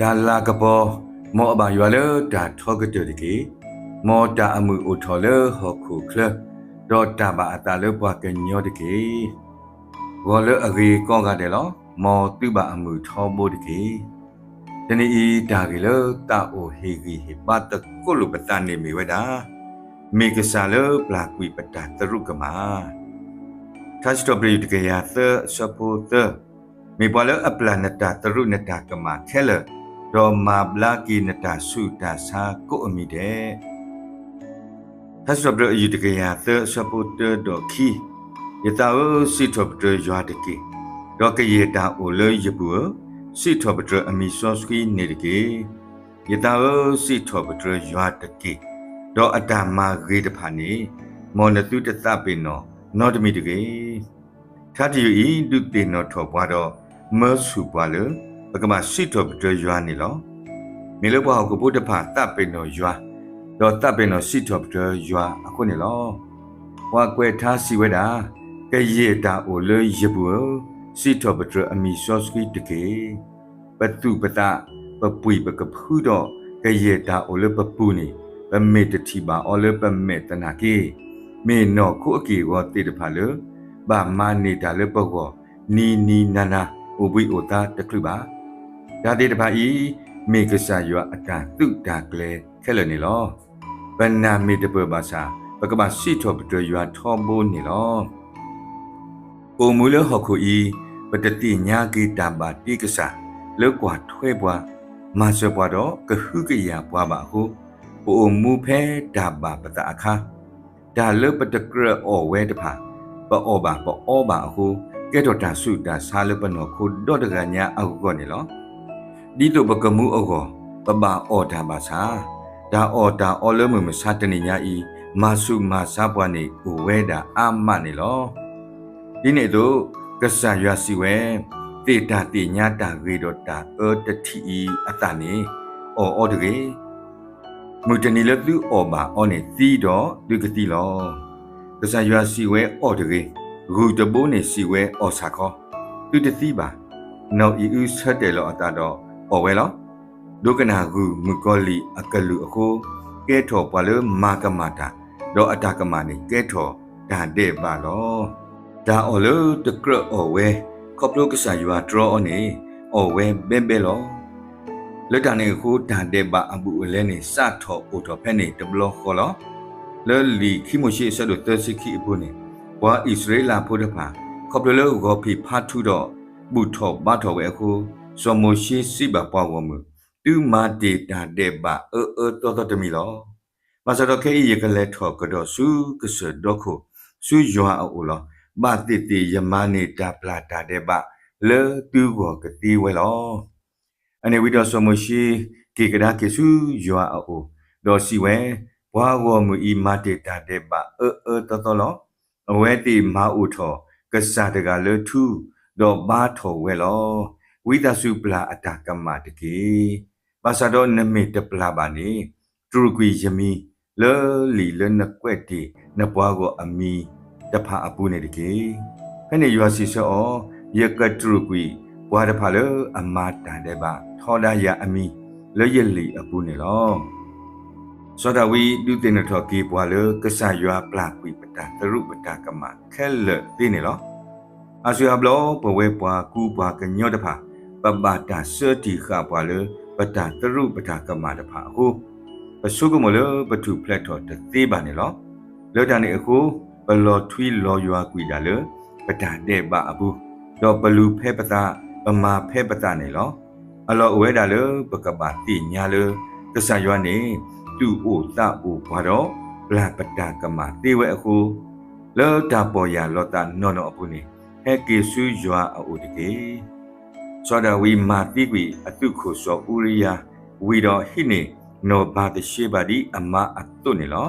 တၢ်လၤကပီၤ, မ်အဘၣ်ယွၤလၢတၢ်ထီကတၢၢ်တက့ၢ်. မ်တၢ်အမုာ်အိၣ်ထီၣ်လၢဟီၣ်ခိၣ်ချၢ, ဒီးတၢ်ဘၣ်အသးလၢပှၤကညီတက့ၢ်. ဂီၤလၢအဂ့ၤကိးဂၤဒဲးလီၤ. မ်သုဘၣ်အမုာ်ထီဘိတက့ၢ်. တနံၤအံၤတၢ်ဂ့ၢ်လၢသးအိၣ်ဟ့ၣ်ဂံၢ်ဟ့ၣ်ဘါသကိးလိာ်ပသးန့ၣ်မ့ၢ်ဝဲဒၣ်, မ့ၢ်ကစၢ်လၢပျၢ်ကွံာ်ပတၢ်သရူးကမၣ်. ထါစံးထီၣ်ပတြၢၤ တကယၤသၢ အဆၢဖိသၢ, မ့ၢ်ပှၤလၢအပျၢ်နတၢ်သရူးနတၢ်ကမၣ်ခဲလၢာ်, ဒီးမၤဘျါက့ၤနတၢ်ဆူးတၢ်ဆါကိးအမံၤဒဲး. ထါစံးထီၣ်ပတြၢၤ အယုၢ်တကယၤသၢ အဆၢဖိတၢဒီးခံ, ယသးဧၢ, စံးထီၣ်ပတြၢၤယွၤတက့ၢ်. ဒီးကယဲၢ်တၢ်အိၣ်လၢယပူၤဧၢ, စံးထီၣ်ပတြၢၤအမံၤစီဆှံန့ၣ်တက့ၢ်. ယသးဧၢ, စံးထီၣ်ပတြၢၤယွၤတက့ၢ်. ဒီးအတၢ်မၤဂ့ၤတဖၣ်န့ၣ်, မ်နသုတသးပ့ၤနီၣ်နီတမံၤတဂ့ၤ. ထါတယုၢ်အံၤ ဒုးသ့ၣ်နီၣ်ထီၣ်ပှၤဒီး မၢဆူၣ်ပှၤလၢ ပကဘၣ်စံးထီၣ်ပတြၢၤယွၤန့ၣ်လီၤ. မ့ၢ်လၢပှၤဟီၣ်ခိၣ်ဖိတဖၣ်သးပ့ၤနီၣ်ယွၤ, ဒီးသးပ့ၤနီၣ်စံးထီၣ်ပတြၢၤယွၤအဃိန့ၣ်လီၤ. ပှၤကွဲးထါစံးဝဲဒၣ်, ကယဲၢ်တၢ်အိၣ်လၢယပူၤဧၢ, စံးထီၣ်ပတြၢၤအမံၤစီဆှံတက့ၢ်. ပသူၣ်ပသး, ပပှံၢ်ပကဖုဒီး ကယဲၢ်တၢ်အိၣ်လၢပပူၤန့ၣ်, ပမ့ၢ်တထံၣ်ဘၣ်အီၤလၢပမဲာ်သနာ်က့, မ့ၢ်နီၢ်ခိအက့ၢ်အဂီၤသ့ၣ်တဖၣ်လၢ ဘၣ်မၤန့ၢ်တၢ်လၢပဂီၢ် နံၤနံၤနၤနၤ အိၣ်ဘှံးအိၣ်သါတချုးဘၣ်. တၢ်သ့ၣ်တဖၣ်အံၤ မ့ၢ်ကစၢ်ယွၤအတၢ်သုးတၢ်ကျဲၤခဲလၢာ်န့ၣ်လီၤ. ပနၢ်မ့ၢ်တပၢၢ်ဘၣ်ဆၣ် ပကဘၣ်စံးထီၣ်ပတြၢၤယွၤထီဘိန့ၣ်လီၤ. ပအိၣ်မူလၢဟီၣ်ခိၣ်အံၤ, ပတသ့ၣ်ညါက့ၤတၢ်ဘၣ်တ့ကစၢ် လၢကွၢ်ထွဲပှၤ, မၤစၢၤပှၤဒီးကဟုကယာ်ပှၤဘၣ်အဃိ, ပအိၣ်မူဖဲတၢ်ဘၣ်ပသးအခါ, တၢ်လၢပတကြၢးအီၣ်ဝဲတဖၣ် ပအီၣ်ဘၣ်ပအီဘၣ်အဃိ, ကဲထီၣ်တၢ်ဆူးတၢ်ဆါလၢပနီၢ်ခိဒီတဂၤညါအဂီၢ်န့ၣ်လီၤ. ဒ်သိးပကမူအဂီၢ်, ပဘၣ်အီၣ်တၢ်ဘၣ်ဆၣ်, တၢ်အီၣ်တၢ်အီလၢမုၢ်မဆါတနံၤညါအံၤ, မၤဆူးမၤဆါပှၤန့ၣ်အိၣ်ဝဲဒၣ်အါမးန့ၣ်လီၤ. ဒ်န့ၣ်အသိး, ကစၢ်ယွၤစံးဝဲ, သ့ၣ်တၢ်သ့ၣ်ညါတၢ်ဂ့ၤဒီးတၢ်အၢတထံးအံၤအသးန့ၣ်, အီၣ်အီၤတဂ့ၤ. မုၢ်တနံၤလၢသုအီၣ်ဘၣ်အီၤန့ၣ်သံဒီးသုကသံလီၤ. ကစၢ်ယွၤစံးဝဲအီၣ်တဂ့ၤ, ဂုၢ်တဘိန့ၣ်စံးဝဲအီၣ်ဆၣ်ခီ, သုတသံဘၣ်. နီၢ်အံၤအုဆၢတဲာ်လီၤအသးဒီးအီၣ်ဝဲလီၤ. ဒိကနၣ်ဂုၢ်မုၣ်ကီၤလံၢ်အကလုၢ်အဃိ, ကဲထီၣ်ပှၤလၢမၤကမၣ်တၢ်, ဒီးအတၢ်ကမၣ်န့ၣ်ကဲထီၣ်တၢ်ဒဲးဘးလီၤ. တၢ်အီၣ်လၢတကြၢးအီၣ်ဝဲ, ခီဖျိကစၢ်ယွၤတြီအီၤန့ၣ်, အီၣ်ဝဲဘဲဘဲလီၤ. လၢတၢ်န့ၣ်အဃိ တၢ်ဒဲးဘးအဘူးအလဲန့ၣ် စးထီၣ်အိၣ်ထီၣ်ဖဲန့ၣ်တဘျီဃီလီၤ. လၢလံာ်ခံမိၤၡ့အဆၢဒိၣ်သၢဆံခံအပူၤန့ၣ်, ပှၤအံၣ်စရ့လးဖိတဖၣ် ခီဖျိလၢဂီၤဖံးဖါထူဒီး ဘူၣ်ထီၣ်ဘါထီၣ်ဝဲအဃိ, စီၤမိၤၡ့စံးဘၣ်ပှၤဂီၢ်မုၢ်, သုမၤတ့ၢ်တၢ်ဒဲးဘးအၢအၢသီသီတမံၤလီၤ. ဘၣ်ဆၣ်ဒီးခဲအံၤယကလဲၤထီၣ်ကဒီးဆူကစၢၢ်ဒီခိၣ်, ဆူယွၤအအိၣ်လီၤ. ဘၣ်သ့ၣ်သ့ၣ်ယမၤန့ၢ်တၢ်ပျၢ်တၢ်ဒဲးဘးလၢသုဂီၢ်ကသ့ဝဲလီၤ. အန့ၣ်ဝံၤဒီးစီၤမိၤၡ့က့ၤကဒါက့ၤဆူယွၤအအိၣ်, ဒီးစံးဝဲ, ပှၤဂီၢ်မုၢ်အံၤမၤတ့ၢ်တၢ်ဒဲးဘးအၢအၢသီသီလီၤ. အဝဲသ့ၣ်မၤအိၣ်ထီၣ်ကစၢ်တဂၤလၢထူ, ဒီးဘါထီၣ်ဝဲလီၤ. ဝံသးစူၤပျၢ်အတၢ်ကမၣ်တက့ၢ်. ဘၣ်ဆၣ်ဒီးနမ့ၢ်တပျၢ်ဘၣ်န့ၣ်, တရူးကွံာ်ယမံၤ လၢလံာ်လၢနကွဲးတ့ၢ်နပှၤဂီၢ်အမံၤတဖၣ်အပူၤန့ၣ်တက့ၢ်. ဖဲန့ၣ်ယွၤစံးဆၢအီၤ, ယကတရူးကွံာ်ပှၤတဖၣ်လၢအမၤတၢ်ဒဲးဘးထီဒါယၤအမံၤ လၢယလံာ်အပူၤန့ၣ်လီၤ. စီၤဒၤဝံးဒုးသ့ၣ်နီၣ်ထီၣ်က့ၤပှၤလၢကစၢ်ယွၤပျၢ်ကွံာ်ပတၢ်သရူးပတၢ်ကမၣ်ခဲလၢာ်သ့န့ၣ်လီၤ. အါစုအါဘျီပဝဲပှၤကူပှၤကညီတဖၣ် ပဘၣ်တၢ်စၢတံၢ်ဃာ်ပှၤလၢ ပတၢ်သရူးပတၢ်ကမၣ်တဖၣ်အဃိ, ပဆိကမိၣ်လၢပထူၣ်ဖျဲးထီၣ်တသ့ဘၣ်န့ၣ်လီၤ. လၢတၢ်န့ၣ်အဃိ, ပလီၤထွံလီၤယွၤကွံာ်ဒၣ်လၢ ပတၢ်ဒဲးဘးအပူၤ, ဒီးပလူၤဖဲပသး, ပမၤဖဲပသးန့ၣ်လီၤ. အလီၢ်အိၣ်ဝဲဒၣ်လၢပကဘၣ်သ့ၣ်ညါလၢ ကစၢ်ယွၤန့ၣ် သူၣ်အိၣ်သးအိၣ်ပှၤဒီး ပျၢ်ပတၢ်ကမၣ်သ့ဝဲအဃိ, လၢတၢ်ပီၢ်ယၢ်လီၤသးနီၢ်နီၢ်အပူၤန့ၣ် ဟဲက့ၤဆူယွၤအအိၣ်တက့ၢ်. စီၤဒၤဝံးမၤသံကွံာ်အသုးခိၣ်စီၤအူရံယၤ, ဝံၤဒီးဟံးန့ၢ်နီၢ်ဘၤသရှ့ဘၤဒ်အမါအသိးန့ၣ်လီၤ.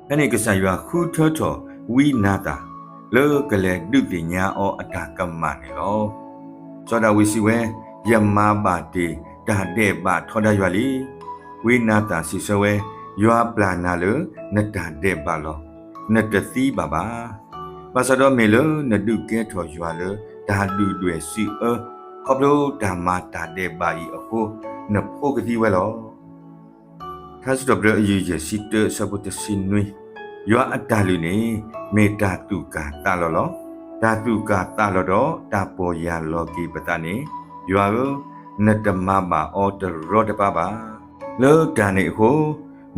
ဖဲန့ၣ်ကစၢ်ယွၤဃုထၢထီၣ်ဝံနၤသၣ် လၢကလဲၤဒုးသ့ၣ်ညါအီၤအတၢ်ကမၣ်န့ၣ်လီၤ. စီၤဒၤဝံးစံးဝဲ, ယမၤဘၣ်တ့ၢ်တၢ်ဒဲးဘးထီဒါယွၤလံ. ဝံနၤသၣ်စံးဆၢဝဲ, ယွၤပျၢ်နၤလၢနတၢ်ဒဲးဘးလီၤ. နတသံဘၣ်ဘၣ်. ဘၣ်ဆၣ်ဒီးမ့ၢ်လၢနဒုးကဲထီၣ်ယွၤလၢတၢ်ဒုၣ်ဒွဲၣ်စံးအၢ ခီဖျိတၢ်မၤတၢ်ဒဲးဘးအံၤအဃိ နဖိကသံဝဲလီၤ. ထါစံးထီၣ်ပတြၢၤအယုၢ်ယဲၢ်ဆံတၢ အဆၢဖိတဆံနွံ, ယွၤအတၢ်လုၢ်န့ၣ် မ့ၢ်တၢ်သူၣ်ကၢ်သးလီၤလီၤ. တၢ်သူၣ်ကၢ်သးလီၤဒီး တၢ်ပီၢ်ယၢ်လီၤက့ၤပသးန့ၣ်, ယွၤဧၢ, နတမၤဘၣ်အီၤတရီတပါဘၣ်. လၢတၢ်န့ၣ်အဃိ,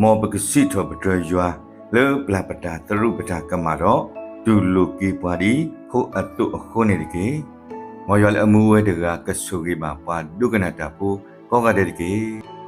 မ်ပကစံးထီၣ်ပတြၢၤယွၤ လၢပျၢ်ပတၢ်သရူးပတၢ်ကမၣ်ဒီး တူၢ်လိာ်က့ၤပှၤဒ်ဖိအသိးအဃိန့ၣ်တက့ၢ်. မ်ယွၤလၢအမူဝဲတဂၤကဆိၣ်ဂ့ၤဘၣ်ပှၤဒိကနၣ်တၢ်ဖိကိးဂၤဒဲးတက့ၢ်.